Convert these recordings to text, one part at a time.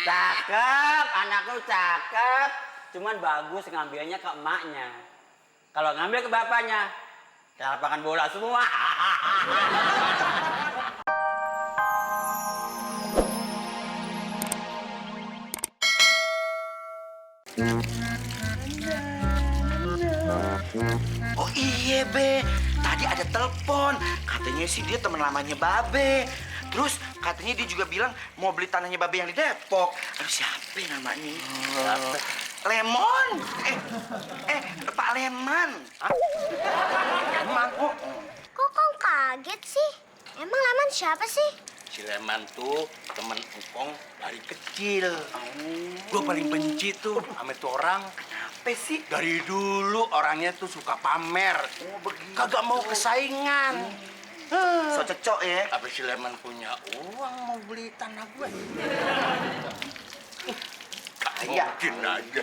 Cakep, anakku cakep. Cuman bagus ngambilnya ke emaknya. Kalau ngambil ke bapaknya, kita lapangan bola semua. Oh iya Be, tadi ada telepon. Katanya sih dia teman lamanya Babe. Terus katanya dia juga bilang mau beli tanahnya Babe yang di Depok. Aduh siapa namanya? Lemon. Pak Leman. Hah? Leman. Oh. Kok kau kaget sih? Emang Leman siapa sih? Si Leman tuh temen Engkong dari kecil. Gue paling benci tuh sama tuh orang. Kenapa sih? Dari dulu orangnya tuh suka pamer. Oh begitu. Kagak mau kesaingan. So cocok ya. Tapi si Leman punya uang mau beli tanah gue. Iya. Mungkin aja.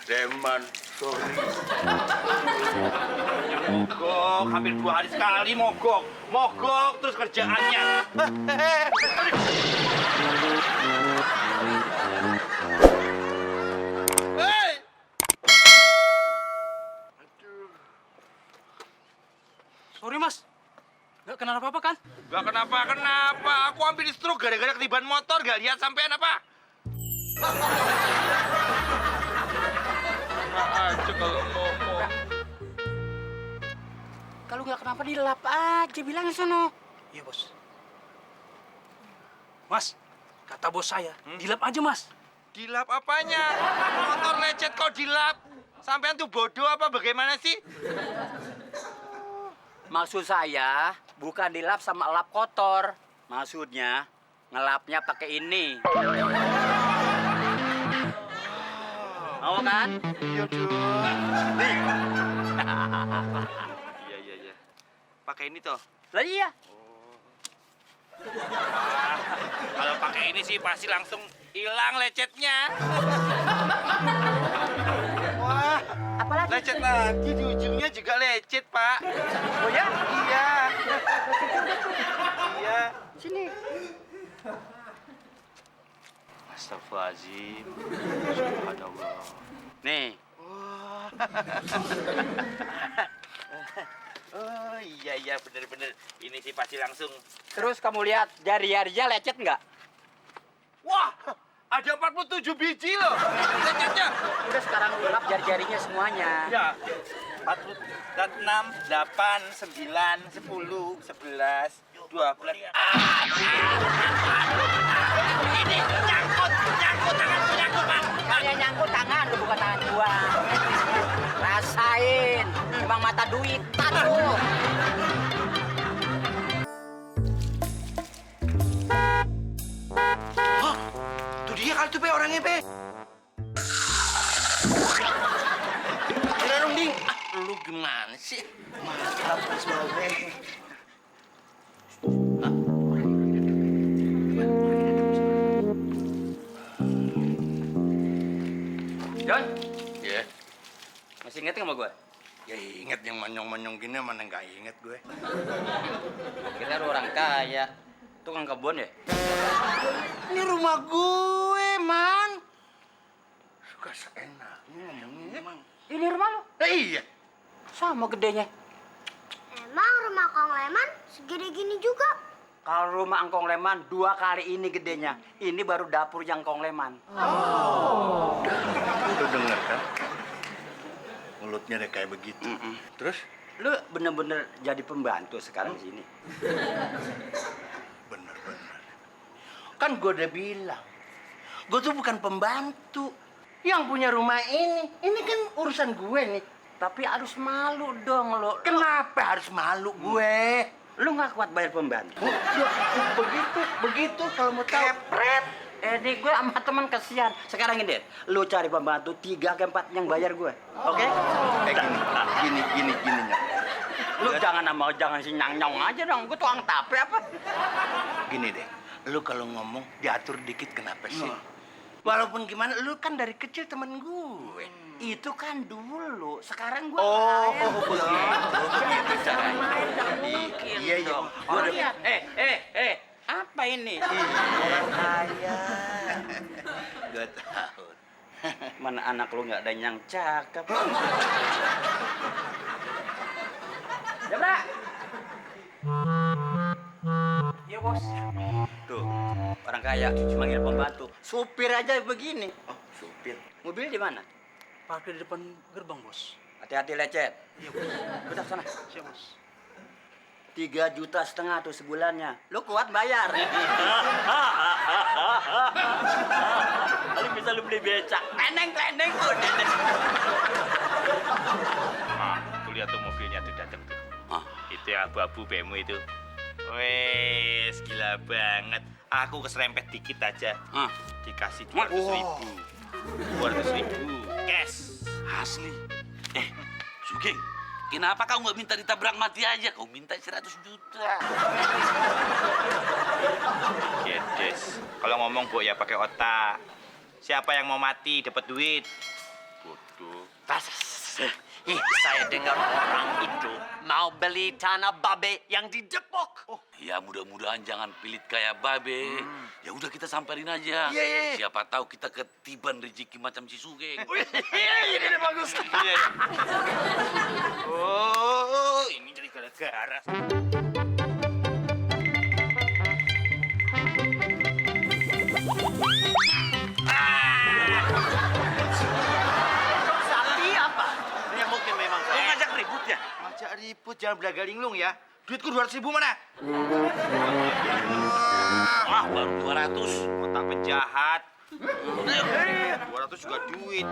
Leman, sorry. Mogok, hampir 2 hari sekali mogok. Mogok terus kerjaannya. Hei! Sorry mas, nggak kenapa-napa kan? Gak kenapa-kenapa, aku hampir stroke gara-gara ketiban motor, gak lihat sampean apa? Aja kalau ngomong. Kalau nggak kenapa dilap aja, bilangnya sono. Iya bos. Mas, kata bos saya, dilap aja mas. Dilap apanya? Motor lecet kok dilap? Sampean tuh bodoh apa bagaimana sih? Maksud saya bukan dilap sama lap kotor. Maksudnya ngelapnya pakai ini. Mau kan? Iya dong. Nih. Iya. Pakai ini toh. Lah iya. Kalau pakai ini sih pasti langsung hilang lecetnya. Wah, Apalagi? lecet lagi di ujungnya juga lecet, Pak. Oh ya? Iya. Iya. Sini. Astagfirullahaladzim. Subhanallah. Nih. Oh iya bener-bener. Ini sih pasti langsung. Terus kamu lihat jari-jarinya lecet nggak? Wah, ada 47 biji loh lecetnya. Udah sekarang lap jari-jarinya semuanya. Ya. 6, 8, 9, 10, 11, 12. Ini nyangkut tanganku, Pak. Kalian nyangkut tangan lu, bukan tangan gua. Rasain, emang mata duitan lu. Oh, tuh dia kali tuh Be orangnya Be. Gila dong, Ding. Lu gimana sih? Maaf Mas Babe. John, Ya, masih inget nggak sama gua? ya inget yang manyong-manyong gini mana nggak inget gue. Kita orang kaya, tukang kebun ya? Ini rumah gue, Man. Suka seenaknya ngomongnya. Emang. Ini rumah lu? Iya. Sama gedenya. Emang rumah Kong Leman segede gini juga? Kalau rumah Angkong Leman 2 kali ini gedenya. Ini baru dapur yang Kong Leman. Lu denger kan? Mulutnya deh kayak begitu. Terus? Lu bener-bener jadi pembantu sekarang di sini. Bener. Kan gue udah bilang, gue tuh bukan pembantu. Yang punya rumah ini kan urusan gue nih. Tapi harus malu dong lo. Kenapa harus malu gue? Lu nggak kuat bayar pembantu. Begitu kalau mau tahu. Kepret. Nih gue sama teman kesian. Sekarang ini, lu cari pembantu 3 ke 4 yang bayar gue. Oke? Gini Nyok. Lu jangan si nyang-nyong aja dong. Gue tukang tape apa? Gini deh, lu kalau ngomong diatur dikit kenapa sih? Walaupun gimana, lu kan dari kecil temen gue. Itu kan dulu. Sekarang gue Oh, lain. begitu caranya. Main nggak mungkin Iya. dong. Gua udah- Lihat. Apa? apa ini? Orang kaya. Gue tahu. Mana anak lu nggak ada yang cakep. Jabra. Iya bos. Tuh, orang kaya manggil pembantu. Supir aja begini. Oh, supir. Mobil di mana? Parkir di depan gerbang, Bos. Hati-hati lecet. Iya, Bos. Udah sana. Siap, Bos. 3,5 juta tuh sebulannya. Lu kuat bayar. Lalu bisa lu beli becak. Klendeng tuh. Tuh lihat tuh mobilnya tuh datang tuh. Ah. Itu yang abu-abu BMW itu. Wes, gila banget. Aku keserempet dikit aja. Ah. Dikasih 200.000. 200.000 cash. Asli. Sugeng, kenapa kau nggak minta ditabrak mati aja? Kau minta 100 juta. Gedes. Kalau ngomong Bu ya pakai otak. Siapa yang mau mati dapat duit? Bodoh. Saya dengar orang itu mau beli tanah babe yang di Depok. Ya mudah-mudahan jangan pelit kayak babe. Ya udah kita samperin aja. Iya. Siapa tahu kita ketiban rezeki macam si Sugeng. Ini bagus. Oh, ini jadi gara-gara. Sapi apa? Ya mungkin memang Kau ngajak ribut ya? Ngajak ribut, jangan belaga linglung ya. Duitku 200.000 mana? Wah, baru 200. Otak penjahat. 200 juga duit.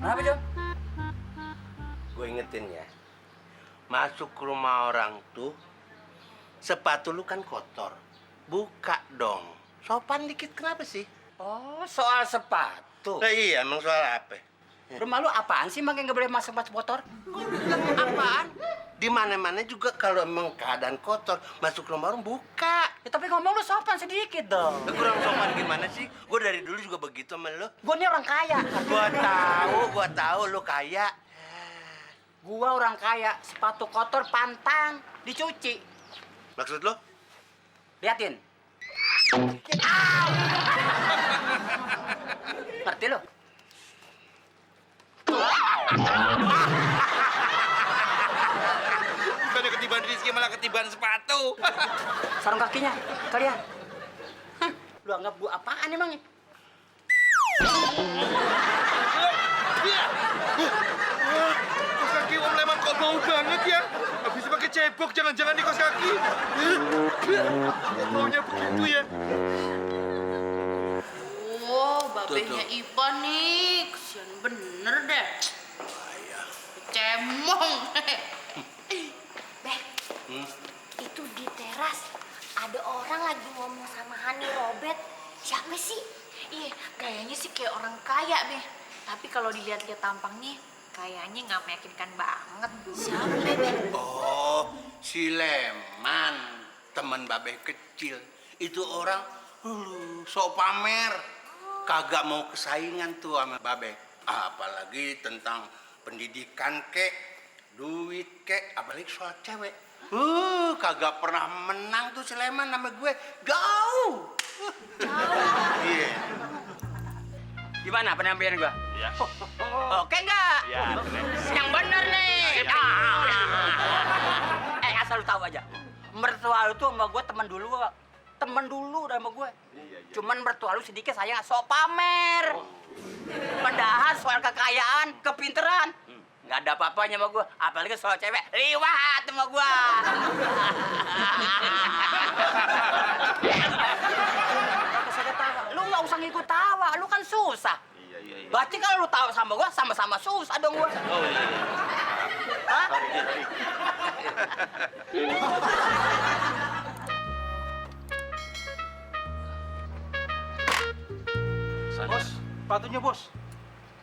Kenapa, Jom? Gue ingetin ya. Masuk ke rumah orang tuh, sepatu lu kan kotor. Buka dong. Sopan dikit kenapa sih? Oh, soal sepatu. Lah iya, emang soal apa? Rumah lu apaan sih makanya nggak boleh masuk sepatu kotor? Apaan? Di mana-mana juga kalau emang keadaan kotor, masuk rumah orang buka. Ya, tapi ngomong lu sopan sedikit dong. Lu kurang sopan gimana sih? Gue dari dulu juga begitu sama lu. Gua nih orang kaya. Gua tahu lu kaya. Gua orang kaya, sepatu kotor pantang, dicuci. Maksud lu? Liatin. Ngerti lu? Bukannya ketiban rezeki malah ketiban sepatu. Sarung kakinya, kalian. Hah, lu anggap gua apaan emangnya? Kos kaki Om Leman kok bau banget ya? Habis pakai cebok, jangan-jangan di kos kaki. Kok baunya begitu ya? Oh, babenya Ipan nih, kesian bener deh. Cemong. Beh, itu di teras ada orang lagi ngomong sama Hani Robert. Siapa sih? Iya, kayaknya sih kayak orang kaya, Beh. Tapi kalau dilihat-lihat tampangnya, kayaknya nggak meyakinkan banget. Siapa, Beh? Oh, si Leman, teman babe kecil. Itu orang sok pamer. Kagak mau kesaingan tuh sama babe. Apalagi tentang pendidikan kek, duit kek, apalagi soal cewek. Kagak pernah menang tuh si Leman sama gue. Jauh. Iya. Gimana penampilan gua? Ya. Oke nggak? Ya, Yang bener nih. Asal lu tahu aja. Mertua lu tuh sama gua teman dulu udah sama gue. Cuman mertua lu sedikit sayang sok pamer. Padahal soal kekayaan, kepinteran, nggak ada apa-apanya sama gue. Apalagi soal cewek, liwat sama gue. Lu nggak usah ngikut tawa, lu kan susah. Iya. Berarti kalau lu tawa sama gue, sama-sama susah dong gue. Oh iya. Hah? Bos, sepatunya, Bos.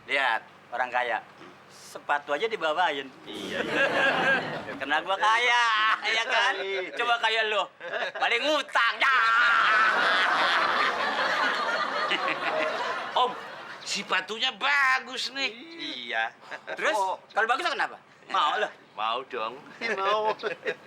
Lihat, orang kaya. Sepatu aja dibawain. Iya. Karena gua kaya, ya kan? Coba kayak lu. Paling ngutang. Ya. Om, sepatunya bagus nih. Iya. Terus kalau bagus kenapa? Mau lo? Mau dong. Mau.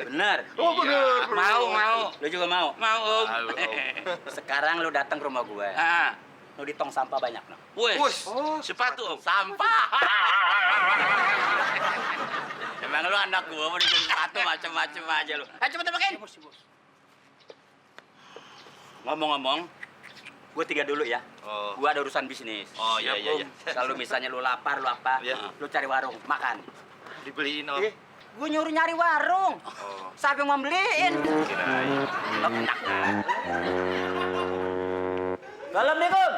Bener. Oh, bener. Mau. Lu juga mau? Mau, Om. Mau, Om. Sekarang lu datang ke rumah gue. Ah. Lu di tong sampah banyak, no? Wes. Sepatu, Om. Sampah. Emang lu anak gua mau dibeli sepatu macam-macam aja lu. Cepet pakein. Ngomong-ngomong, gue tiga dulu ya. Oh. Gua ada urusan bisnis. Oh, iya, iya, iya. Kalau misalnya lu lapar, lu apa? Iya. Lu cari warung, makan. Dibeliin, Om. Gue nyuruh nyari warung. Oh. Siapa yang mau beliin? Kirain. Assalamualaikum.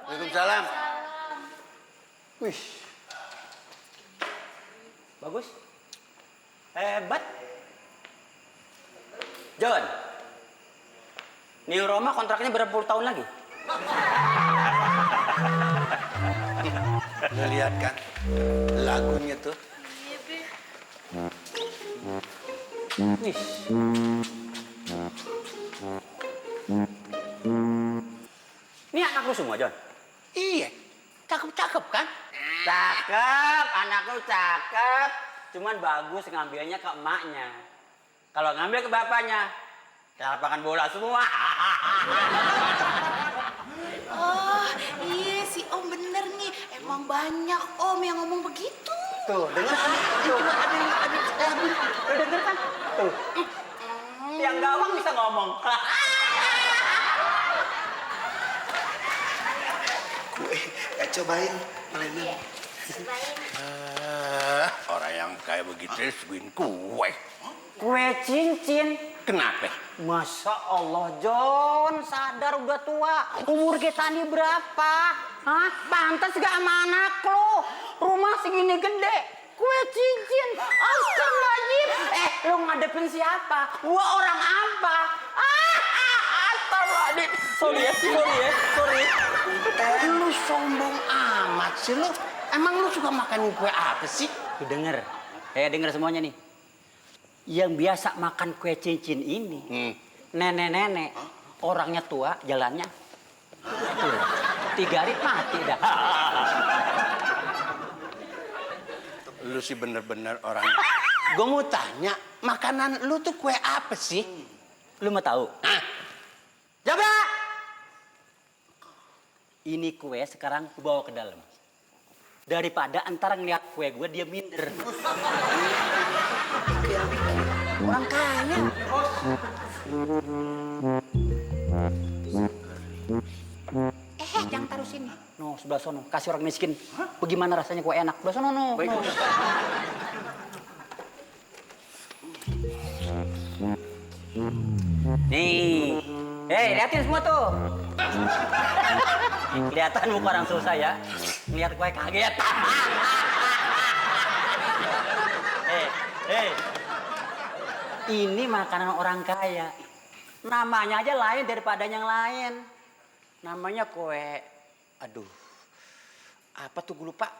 Waalaikumsalam. Wih. Bagus. Hebat. John. New Roma kontraknya berapa puluh tahun lagi? Ngeliat kan lagunya tuh. Wih. Ini anak lu semua, John? Iya, cakep-cakep kan? Cakep, anak lu cakep. Cuman bagus ngambilnya ke emaknya. Kalau ngambil ke bapaknya, ke lapangan bola semua. Oh, iya si Om bener nih. Emang banyak Om yang ngomong begitu. Tuh, dengar kan? Tuh, lu denger kan? Tuh. Yang gawang bisa ngomong. Cobain, Lenin. Orang yang kayak begitu disuguhin kue. Kue cincin. Kenapa? Masya Allah, John, sadar udah tua. Umur kita ini berapa? Hah? Pantas gak sama anak lo? Rumah segini gede, kue cincin. Astagfirullahaladzim. Lu ngadepin siapa? Gua orang apa? Astagfirullahaladzim. Sorry. Lu sombong amat sih lu. Emang lu suka makan kue apa sih? Lu denger, denger semuanya nih. Yang biasa makan kue cincin ini, nenek-nenek, orangnya tua, jalannya. Tuh, 3 hari mati dah. Lu sih bener-bener orang. Gue mau tanya, makanan lu tuh kue apa sih? Lu mau tahu? Coba! Ini kue sekarang gue bawa ke dalam. Daripada antara ngeliat kue gue, dia minder. Orang kaya. Jangan taruh sini. No, sebelah sono. Kasih orang miskin. Bagaimana rasanya kue enak? Sebelah sono, no. Baik. No. Nih. Liatin semua tuh. Kelihatan muka orang susah ya. Lihat kue kaget. Ini makanan orang kaya. Namanya aja lain daripada yang lain. Namanya kue, aduh, Apa tuh gue lupa?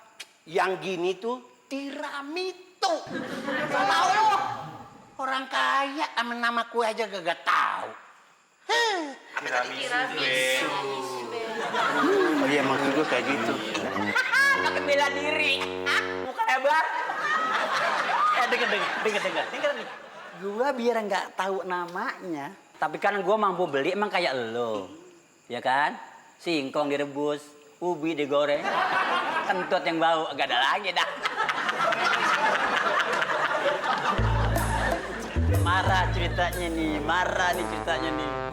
Yang gini tuh tiramisu. Gak tahu lu. Orang kaya sama nama kue aja gak tahu. Tiramisu. Oh iya maksud gue kayak gitu. Pakai bela diri. Muka lebar. Denger nih. Gua biar nggak tahu namanya, tapi kan gua mampu beli emang kayak lo. Ya kan? Singkong direbus, ubi digoreng, kentut yang bau agak ada lagi dah. Marah ceritanya nih.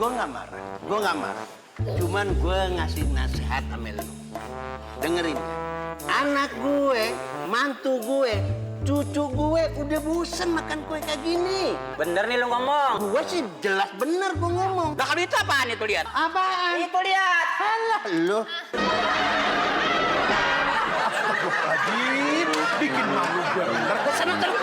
Gue nggak marah. Cuman gue ngasih nasihat sama lu. Dengerin. Anak gue, mantu gue, cucu gue udah bosen makan kue kayak gini. Bener nih lu ngomong. Gue sih jelas bener gue ngomong. Lah kalau itu apaan itu lihat? Apaan? Itu lihat. Alah lu. Astagfirullahaladzim. Bikin malu gue bener. Kesana terus.